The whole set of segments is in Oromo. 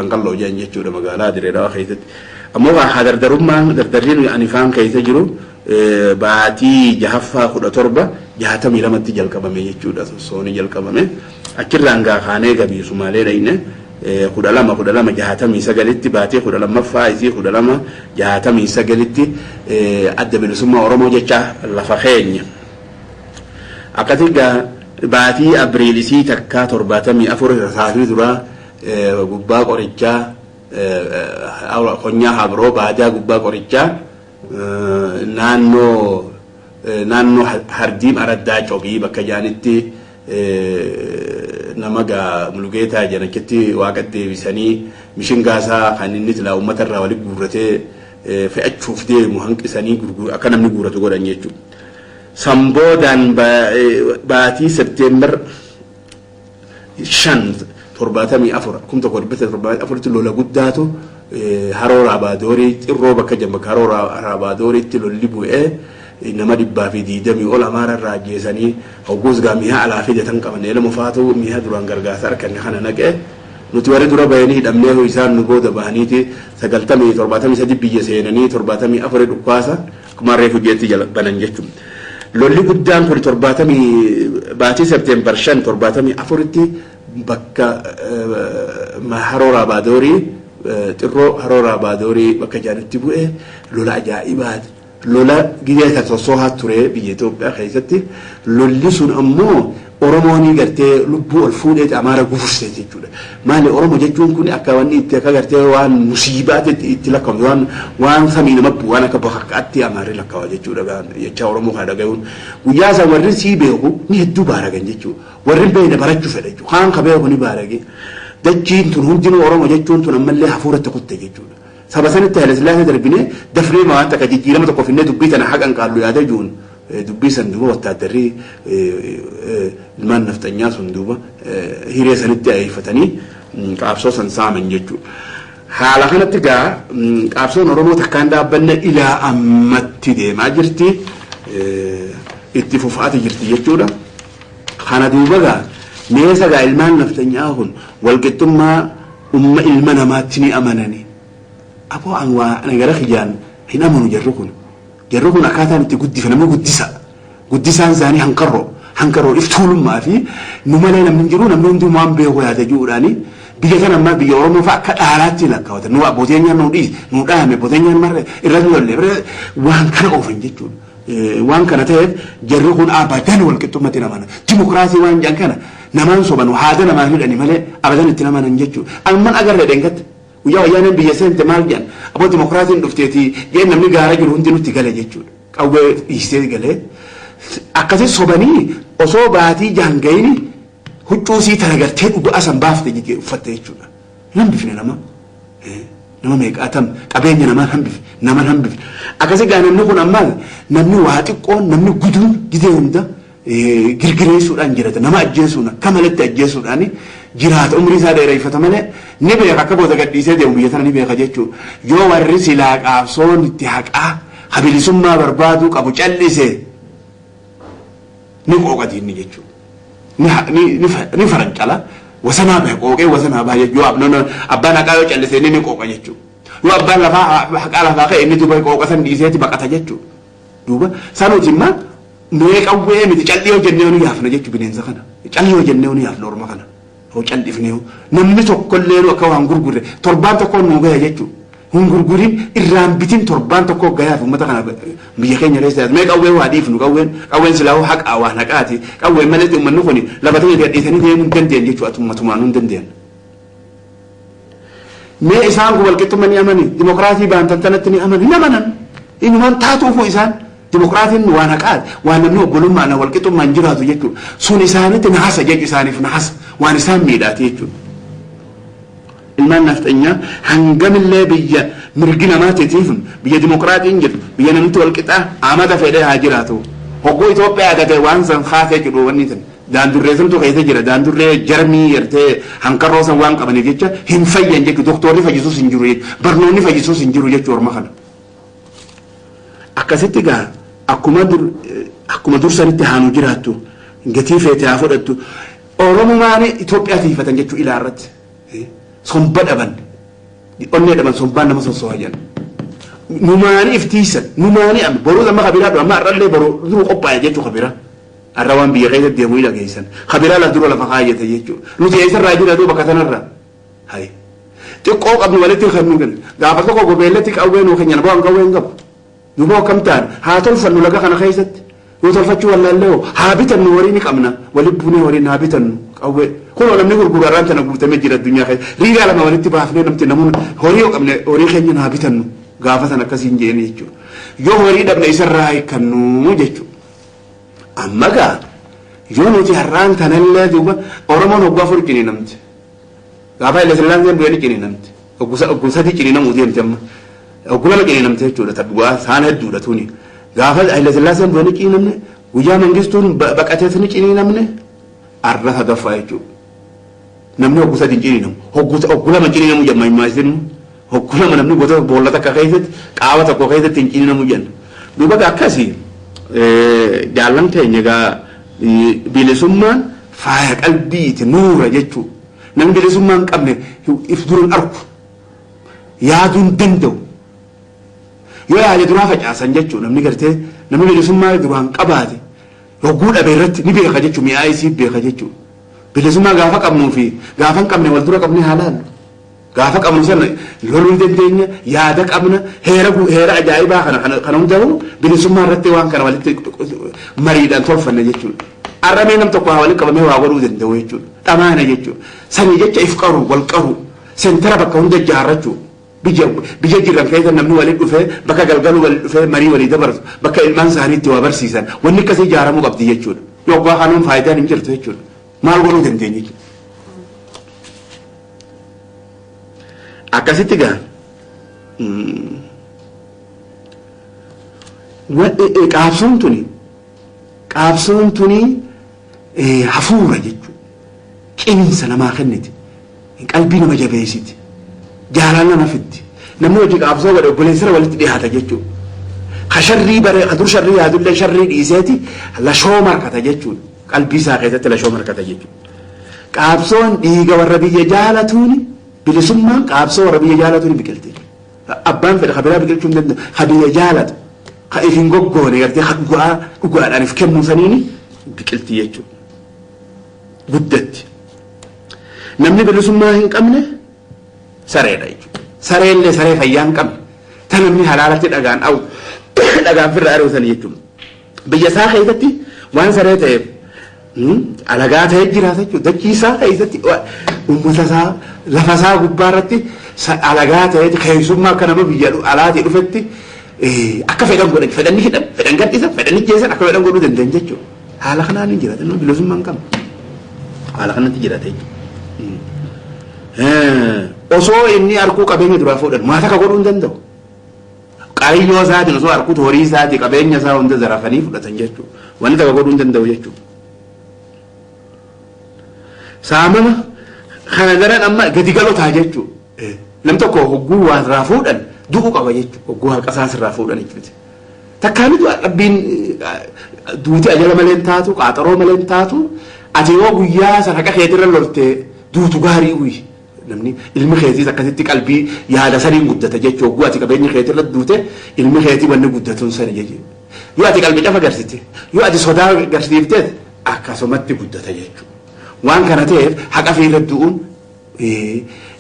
Qalloo jedhan jechuudha magaalaa Dirree Dhawaa keessatti. Ammoo haa dardarummaan dardarriin ani faan keessa jiru baatii jahaffaa 1762tti jalqabame jechuudha, sossoonii jalqabame. Achirraan gaa kaanee gabii Sumaalee dhayne 12 12 69tti, baatii 12ffaa isii 12 69tti Adda Bilisummaa Oromoo jecha lafa keenya. Akkasii gaa baatii Abriil isii takkaa 74 rasaasni duraa gubbaa qorichaa, konyaa Habroo baadaa gubbaa qorichaa, naannoo Hardiim Araddaa Cobii bakka jaanitti nama gaa Mulugeetaa jedhan achitti waaqa deebisanii, mishingaasaa kan inni silaa uummata irraa walitti guurratee fe'achuuf deemu hanqisanii akka namni guurratu godhan jechuudha. Sanboodaan baatii Septeembar 5 74, 1974tti lola guddaatu Haroo Raabaadorii, Xirroo bakka jedhamu, bakka Haroo Raabadooriitti lolli bu'ee nama 120 ol Amaara irraa ajjeesanii. Hogguus gaa mi'a alaa fidatan qaban, elma faatu mi'a duraan gargaarsa arganne kana naqee, nuti warri dura bahanii hidhamnee, isaan nu booda bahaniiti sagaltamii 73 biyya seenanii 74 dhukkaasa akkuma reefu jeetti jala banan jechuudha. Lolli guddaan kun torbaatamii baatii Septeembar 5 74tti bakka Haroo Raabaadorii, Xirroo Haroo Raabaadorii bakka jaanitti bu'e lola ajaa'ibaati. Lola gidee kan sossoohaa ture biyya Itoophiyaa keessatti. Lolli sun ammoo Oromoon gartee lubbuu ol fuudhee Amaara gufurse jechuudha. Maali, Oromo jechuun kun akka wanni itti akka gartee waan musiibaatti itti lakkaa'u, waan samii nama bu'u, waan akka bakakkaatti Amaarri lakkaa'a jechuudha jecha Oromoo kana dhagayuun. Guyyaa san warri sii beeku ni hedduu baaragan jechuudha. Warri hin beekne barachuu fedha jechuudha. Kaan ka beeku ni baarage. Dachiin tun hundinuu Oromo jechuun tun ammallee hafuuratti kutte jechuudha. Saba sanitti Haile Sillaasee darbinee dafnee waan takka jijjiirama tokko finnee dubbii tana haqan qaallu yaada jiruun, dubbii san duuba wattaaddarri ilmaan nafxanyaa sun duuba hiree sanitti ayeeffatanii qaabsoo san saaman jechuudha. Haala kanatti gaa qaabsoon Oromoo takkaan dhaabbanne ilaa ammatti deemaa jirti. Itti fufaati jirti jechuudha. Kana duuba gaa meesa gaa ilmaan nafxanyaa kun walqixxummaa umma ilma namaatti ni amanani. Aboo, an waa ana gara kiyyaan hin amanu jarri kun. Jarri kun akkaataan itti guddifa namni guddisa. Guddisaan isaanii hanqarroo. Hanqarroo iftuulummaa fi nu malee namni hin jiru, namni hundi waan beeku yaada jiruudhaani biyya kana ammaa biyya Oromoo fa'a akka dhaalaatti lakkaawatan. Nu abbooteen nu dhiis nu dhaame, abbooteen marre irra lolle waan kana oofan jechuudha. Waan kana ta'eef jarri kun abadan walqixxummatti hin amanan. Dimokiraasii waan jedhan kana namaan soban, haada namaa hidhani malee abadan itti amanan jechuudha. Amman agarree dheengatte. Guyyaa Wayyaaneen biyya seente maal jedhan? Aboo, dimokiraasiin dhufteeti jeen, namni gaara jiru hundi nutti gale jechuudha. Qawwee dhiisee galee. Akkasii sobanii osoo baatii jahan gahini huccuu sii tana gartee dhugaa san baafte jechuudha, uffatte jechuudha. Hin hambifne nama. Nama meeqaatam qabeenya namaan hambifne, naman hambifne. Akkasii gaa namni kun ammaas namni waa xiqqoon namni guduun gizee hunda girgireessuudhaan jirata, nama ajjeesuun, akka malatti ajjeesuudhaan jiraata, umrii isaa dheereffata malee ni beeka, akka booda gadhiisee deemu biyya tana ni beeka jechuudha. Yoo warri silaa qaabsoon itti haqaa habilisummaa barbaaduu qabu callise ni qooqa diinni jechuudha. Ni farancala, wasanaa bahe, qooqee wasanaa bahe jechuudha. Yoo abbaan haqaa yoo callise inni ni qooqa jechuudha. Yoo abbaan lafaa haqaa lafaa ka'e inni duuba qooqa san dhiiseeti baqata jechuudha. Duuba sanuuti immoo mee qawwee miti, callii yoo jennee nu yaafna jechuudha bineensa kana. Callii yoo jennee nu yaafna orma kana. Yoo callifnee namni tokkollee nu akka waan gurgurre torbaan tokko nu gaya jechuudha. Hin gurgurin, irraan bitin, torbaan tokko gayaaf uummata kana biyya keenya keessa. Mee qawwee waa dhiifnu, qawween silaa haqaa waan haqaati. Qawween malee uummanni kun lafa ta'e gadhiisanii deemuu hin dandeenye jechuudha, ummatumaan hin dandeenye. Mee isaan kun walqixxummaa ni amani, dimokiraasii baantan tanatti ni amani, hin amanan. Inumaan taatuufu isaan dimokiraasiin waan haqaati, waan namni obbolummaan walqixxummaan jiraatu jechuudha. Sun isaanitti nahasa jechu, isaaniif nahasa, waan isaan miidhaati jechuudha. Ilmaan nafxanyaa hangamillee biyya mirgi namaatiitiif, biyya dimokiraatiin jirtu, biyya namni walqixaa amata fedhee haa jiraatu. Hogguu Itoophiyaa gate waan san kaasee jedhu wanni san. Daandurree santu keessa jira. Daandurree jarmii gartee hankarroo san waan qabaniif jecha hin fayyan jechuudha. Doktorri fayyisuus hin jiru jechuudha. Barnoonni fayyisuus hin jiru jechuudha orma kana. Akkasitti gaa akkuma dur sanitti haanu jiraattu, gatii feete haa fudhattu. Oromumaan Itoophiyaa tiifatan jechuudha ilaa irratti. Somba dhaban. Onnee dhaban sombaan nama sossoha jedhan. Numaanii iftiisan numaanii amma boruu amma kabiraa dha amma har'allee boruu duru qophaa'e jechuu kabiraa. Har'a waan biyya keessa deemu ni dhageessan. Kabiraa laf dura lafa kaayyate jechuudha. Nuti eessarraa jira duuba bakka sanarraa. Hayi. Xiqqoo qabnu walitti kennuu kenna. Gaafa tokko gobeellatti qawwee nuu kennan bu'aan qawwee hin qabu. Duuba akkam ta'an haa tolfannu laga kana keessatti. Yoo tolfachuu wallaallee hoo haa bitannu horii ni qabna. Walitti buunee horiin haa bitannu qawwee. Kunoo namni gurguru har'aan tana guutamee jira addunyaa keessa. Riigaa lama walitti baafnee namti namuun horii yoo qabne horii keenya haa bitannu. Gaafa sana akkasiin jeeni jechuudha. Yoo horii dhabne isarraa hiikkannu jechuudha. Amma gaa yoo nuti har'aan tanallee duuba Oromoon hoggaa afur ciniinamte. Gaafa Haile Sillaaseen bu'ee ni ciniinamte. Oggu sadii ciniinamuu deemte amma. Oggu lama ciniinamte jechuudha. Ta dhugaa saan hedduudha tuni. Gaafa Haile Sillaaseen bu'ee ni ciniinamne. Guyyaa Mangistuun baqatees ni ciniinamne. Arra sadaffaa jechuudha. Namni oggu sadii hin ciniinamu. Oggu lama ciniinamuu jedhama himaa isin. Oggu lama namni gosa boolla takka keessatti qaawa tokko keessatti hin ciniinamu jenna. Duuba akkasii jaallan keenya egaa bilisummaan faaya qalbiiti nuura jechuudha. Namni bilisummaa hin qabne if dura hin argu. Yaaduu hin danda'u. Yoo yaade duraa facaasan jechuudha namni gartee namni bilisummaa duraan qabaate hogguu dhabe irratti ni beeka jechuudha mi'aa isii beeka jechuudha. Bilisummaa gaafa qabnuu fi gaafa hin qabne wal dura qabnee haa laallu. Gaafa qabnu sana loluu ni dandeenya, yaada qabna, heera heera ajaa'ibaa kana kana kana hundaa'u bilisummaa irratti waan kana walitti mariidhaan tolfanna jechuudha. Har'a mee nam tokko haa walitti qabamee waa godhuu danda'u jechuudha. Dhamaana jechuudha. Sanii jecha if qaru, wal qaru, sentara bakka hunda ijaarrachuu. Biyya biyya jiran keessa namni walitti dhufee bakka galgaluu walitti dhufee marii walii dabarsu bakka ilmaan isaanii itti waa barsiisan wanni akkasii ijaaramuu qabdi jechuudha. Yoo abbaa kanuun faayidaan hin jirtu jechuudha. Maal godhuu dandeenya jechuudha. Akkasitti gaa qaabsoon tuni qaabsoon tuni hafuura jechuudha. Cimiinsa namaa kenniti. Qalbii nama jabeessiti. Jaalala nama fiddi. Namni hojii qaabsoo godhe obboleessara walitti dhiyaata jechuudha. Ka sharrii bare ka dur sharrii yaadullee sharrii dhiiseeti lashoo markata jechuudha. Qalbii isaa keessatti lashoo markata jechuudha. Qaabsoon dhiiga warra biyya jaalatuuni bilisummaan qaabsoo warra biyya jaalatuuni biqilti. Abbaan fedhe ka biraa biqilchuu hin danda'u. Ka biyya jaalatu ka if hin goggoone gartee ka dhugaa dhugaadhaan if kennuu saniini biqilti jechuudha. Guddatti. Namni bilisummaa hin qabne sareedha jechuudha. Sareellee saree fayyaa hin qabne. Ta namni halaalatti dhagaan awu dhagaan firra ari'u sani jechuudha. Biyya isaa keessatti waan saree ta'eef alagaa ta'ee jiraata jechuudha. Dachii isaa keessatti uummata isaa lafa isaa gubbaa irratti alagaa ta'ee keessummaa akka nama biyya alaatii dhufetti akka fedhan godhan fedhan ni hidhan fedhan gadhisan fedhan ni jeessan akka fedhan godhuu danda'an jechuudha. Haala kanaan hin jiraatan nama bilisummaa hin qabne. Haala kanatti jiraata jechuudha. Osoo inni arguu qabeenya duraa fuudhan maata akka godhuu hin danda'u. Qariyyoo isaatiin osoo harkutu horii isaati qabeenya isaa hunda zarafanii fudhatan jechuudha. Wanni takka godhuu hin danda'u jechuudha. Saamama kana daran amma gadi galotaa jechuudha. Nam tokko hogguu waa irraa fuudhan du'uu qaba jechuudha. Hogguu haqa isaas irraa fuudhan jechuudha. Takkaa ni du'a rabbiin duuti ajala malee hin taatu qaaxaroo malee hin taatu ati yoo guyyaa san haqa keetirra lolte duutu gaarii uyi. Namni ilmi keetiis akkasitti qalbii yaada saniin guddata jechuun hogguu ati qabeenya keetirra duute ilmi keetii wanni guddatuun sani jechuudha. Yoo ati qalbii cafa garsite yoo ati sodaa garsiifteet akkasumatti guddata jechuudha. Waan kana ta'eef haqa fiirra du'uun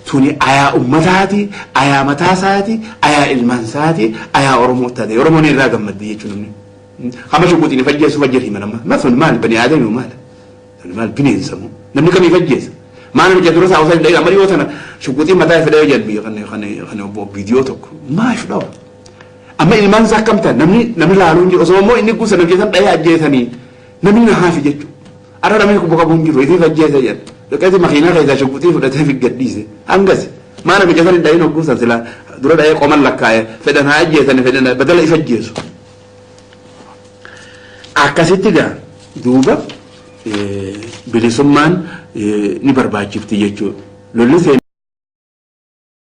tuni ayaa ummataati, ayaa mataa isaati, ayaa ilmaan isaati, ayaa Oromoo taate. Oromoon irraa gammaddi jechuudha namni. Hamma shuguutiin if ajjeesuuf ajjeesu himan amma. Maal maal bani aadami maal? Namni maal bineensa moo? Namni kamii fajjeessa? Maal namicha dura isaa osoo hin dha'in amma dhiyoo tana shuguxii mataa if dha'ee jedhan biyya kan kan kan obbo viidiyoo tokko. Maa if dha'u? Amma ilmaan isaa akkam ta'an namni namni laaluu hin jiru osoo immoo inni guusa namicha san dha'ee ajjeesanii namni na haafi jechuudha. Arra namni kubba qabu hin jiru ifiif ajjeesa jedhan. Dhaqeeti makiinaa keessaa shuguxii fudhatee fi gadhiise. Hangasi. Maa namicha san hin dha'in hogguu san silaa dura dha'ee qoman lakkaa'e fedhan haa ajjeesani fedhan badala if ajjeesu. Akkasitti gaa duuba bilisummaan ni barbaachifti jechuudha. Lolli seenaa.